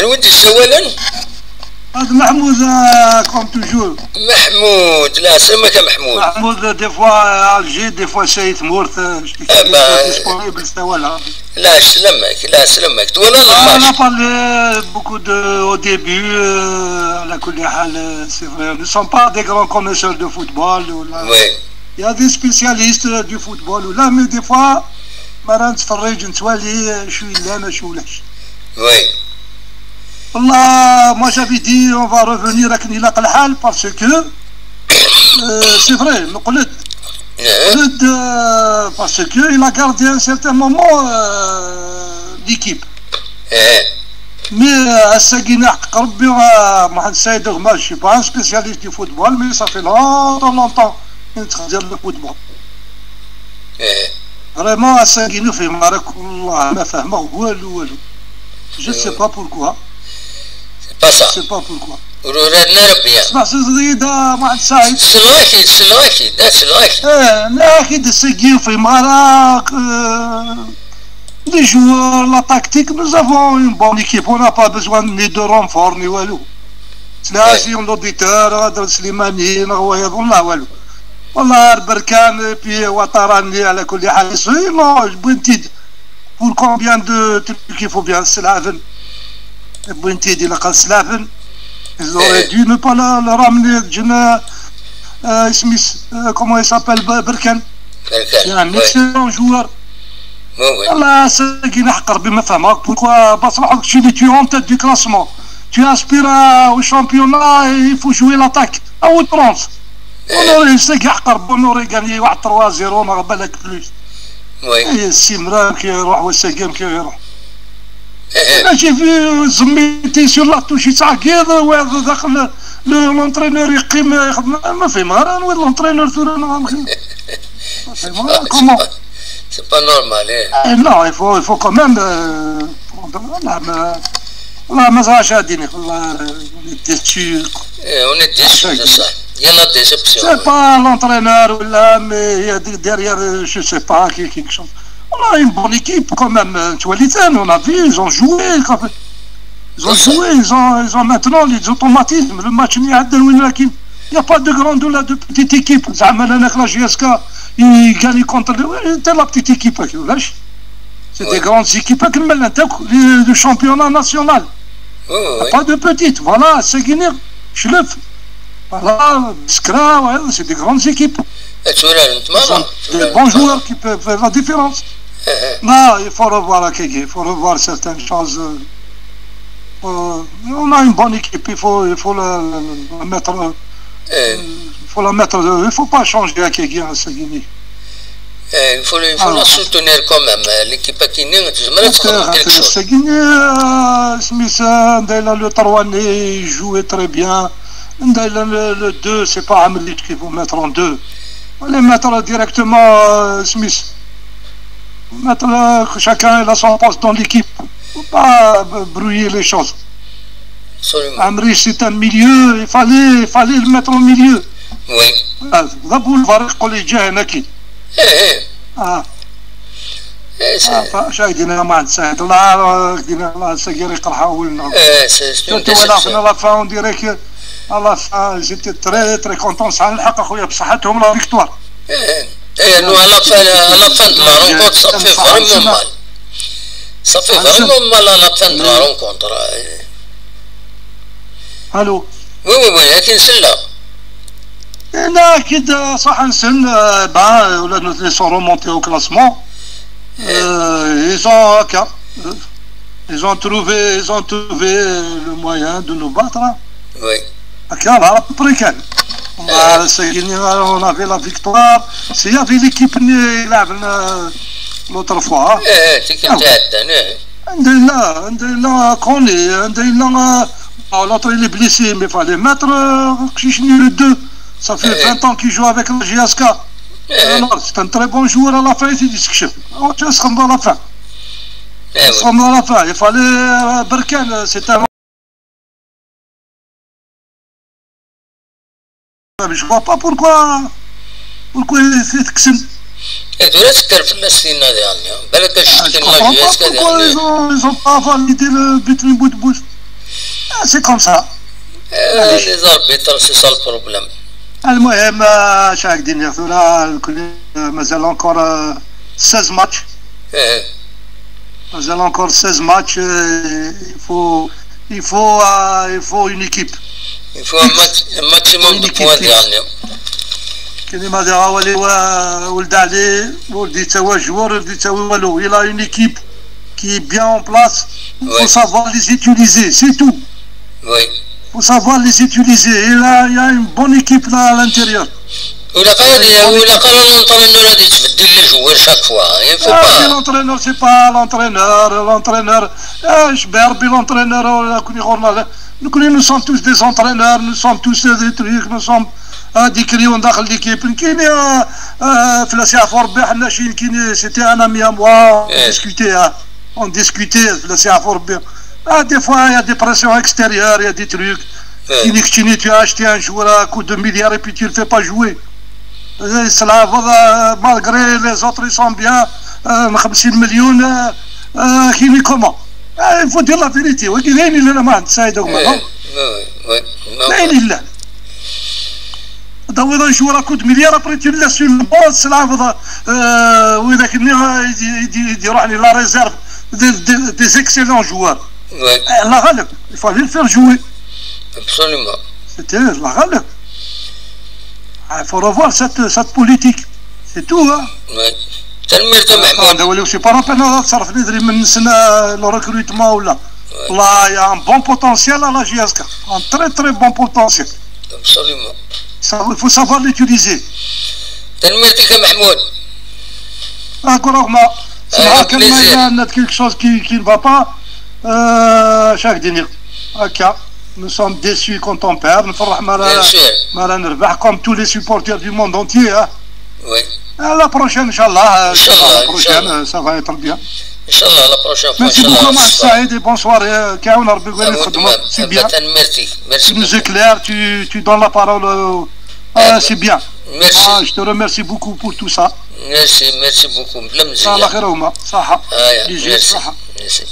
الود السوالا هذا محمود comme toujours. محمود لا سمك محمود. محمود des fois Alger des fois سيد مورث disponible سوالا. لا سلمك لا سلمك ولا لا. On a parlé beaucoup de au début على كل حال c'est vrai nous sommes pas des grands connaisseurs de football ولا. Oui. Il y a des spécialistes du football ولا mais des fois ما نتفرج نتوالي شوي لا ما شولاش. Oui. والله moi j'avais dit on va revenir à نلاق الحال parce que c'est vrai نقلد نقلد parce que il a gardé un certain moment l'équipe. Mais الساقينا حق ربي محمد سيد moi je suis pas un spécialiste du football mais ça fait longtemps longtemps نتخدم le football. Vraiment الساقينا في مارك والله ما فاهمه والو والو. Je sais pas pourquoi. Pas ça. Je sais pas pourquoi. ورودنا ربي. اسمع سيدي محمد سعيد. سلاكي سلاكي دا سلاكي. اه اكيد السقي في مراك les joueurs la tactique nous avons une bonne équipe on n'a pas besoin ni de renfort ni والو. سلاسي l'auditeur هذا سليماني والله والو. والله بركان puis وطراني على كل حال sinon بنتي pour combien de trucs il faut bien سلافن. بوينتيدي لقى سلافن ils auraient dû ne pas le ramener جنا اسميس comment il s'appelle بركان. C'est un excellent joueur. والله ساكي حق ربي ما فهمك pourquoi بصراحة tu es en tête du classement tu aspires au championnat il faut jouer l'attaque à outrance. On aurait ساكي حق ربي on aurait gagné واحد 3-0 ما بالك plus. السيمران كي يروح والساكي كي يروح. انا j'ai vu زميتي sur la touche يتعقيض داخل l'entraîneur يقيم ما فهم غير وين l'entraîneur ثورة comment c'est pas normal. Non il faut quand même والله ما والله ما زراش هاديني والله on est déçus. On est déçus صح y a la déception. C'est pas l'entraîneur ولا mais derrière je sais pas quelque chose. On a une bonne équipe quand même. Tu vois, les on a vu, ils ont joué. Ils ont joué, ils ont maintenant les automatismes. Le match, il n'y a pas de grande ou de petite équipe. La JSK, ils gagnent contre la petite équipe. C'est des grandes équipes du championnat national. Pas de petites. Voilà, c'est Guinée. Chlef. Voilà, Skra, c'est des grandes équipes. Des bons joueurs qui peuvent faire la différence. Non, il faut revoir la Kéké, il faut revoir certaines choses. On a une bonne équipe, il faut la mettre. Il faut la mettre. Il faut pas changer la Kéké à Seguini. Il faut la soutenir quand même. L'équipe qui n'est quelque chose. Seguini, Smith, le 3 il jouait très bien. Le 2, c'est pas Amrit qu'il faut mettre en 2. On les mettre directement Smith. Mettre chacun il a son poste dans l'équipe. Faut pas brouiller les choses. Amri c'est un milieu, il fallait le mettre au milieu. Oui. d'abord الفريق اللي جا هناك. ايه ايه. اه شاهدين ما عند سعيد الله دينا الله سكيري قرحه ولنا. ايه c'est une déception. La fin on dirait que à la fin j'étais très très content صح الحق اخويا بصحتهم la victoire. ايه ايه nous à la fin de la rencontre ça fait vraiment mal. Ça fait vraiment mal à la fin de la rencontre. Allô. Oui oui oui لكن سلا. لا اكيد صح نسن با ولا ils sont remontés au classement. Ils ont هكا ils ont trouvé le moyen de nous battre. Oui. هكا على بري كان. On avait la victoire. S'il y avait l'équipe اللي لعبنا l'autre fois. ايه تيك تعدى. عندنا عندنا كوني عندنا l'autre il est blessé mais fallait mettre Kchichni le 2. Ça fait 20 ans qu'il joue avec la JSK. Alors, c'est un très bon joueur à la fin, il s'est dit on se rend à la fin. On se rend à la fin. Il fallait Berkane, c'est un. Je vois pas pourquoi يتكسل. ولا تكر في السنة ديالنا بالك شفت لا JSK ديالنا. Ils ont pas validé le but من بوت بوت. C'est comme ça. Les arbitres, c'est ça le problème. المهم شاك دينيا ثورة مازال encore 16 matchs. مازال encore 16 matchs. Il faut une équipe. Il faut un maximum de points dernier. كاين ما دار ولي ولد علي ولدي توا joueur ولدي توا والو. Il a une équipe qui est bien en place. Il faut savoir les utiliser, c'est tout. Oui. Il faut savoir les utiliser. Il y a une bonne équipe là à l'intérieur. ولا قال ولا قال l'entraîneur غادي تبدل les joueurs chaque fois, il faut pas. L'entraîneur, c'est pas l'entraîneur, l'entraîneur اش بربي l'entraîneur كوني غورنا nous sommes tous des entraîneurs, nous sommes tous des trucs, nous sommes des crayons داخل l'équipe. كاين في لا ربي حنا شي كاين c'était un ami à moi, discutait, on discutait في لا ربي. Des fois, il y a des pressions extérieures, il y a des trucs. Tu as acheté un joueur à coup de milliards et puis tu ne le fais pas jouer. Cela, malgré les autres, ils sont bien, 50 مليون كاين comment. Il faut dire la vérité. وكاين اللي ما عند سايد لا اله الا un joueur à coup de milliards, après tu le laisses sur le banc, cela واذا كنا يروح la réserve des excellents joueurs. La غالب, il fallait le faire jouer. Absolument. C'était la غالب. Il faut revoir cette politique. C'est tout, hein. Oui. تنميرت محمود. C'est pas la peine تصرف ندري من سنة le recrutement ولا. Là, il y a un bon potentiel à la JSK. Un très très bon potentiel. Absolument. Il faut savoir l'utiliser. تنميرتك محمود. Encore ما سمعك ما quelque chose qui ne va pas. Chaque dîner. Ok. Nous sommes déçus quand on perd. نفرح comme tous les supporters du monde entier. Hein. Oui. À la prochaine, إن شاء الله. إن شاء الله, la prochaine, ça va être bien. إن شاء الله, la prochaine fois. Merci beaucoup, Saïd, et bonsoir. C'est bien. Merci. Merci. Tu nous éclaires, tu donnes la parole. C'est bien. Merci. Ah, je te remercie beaucoup pour tout ça. Merci, merci beaucoup. الله خير. صحة. Merci. Merci.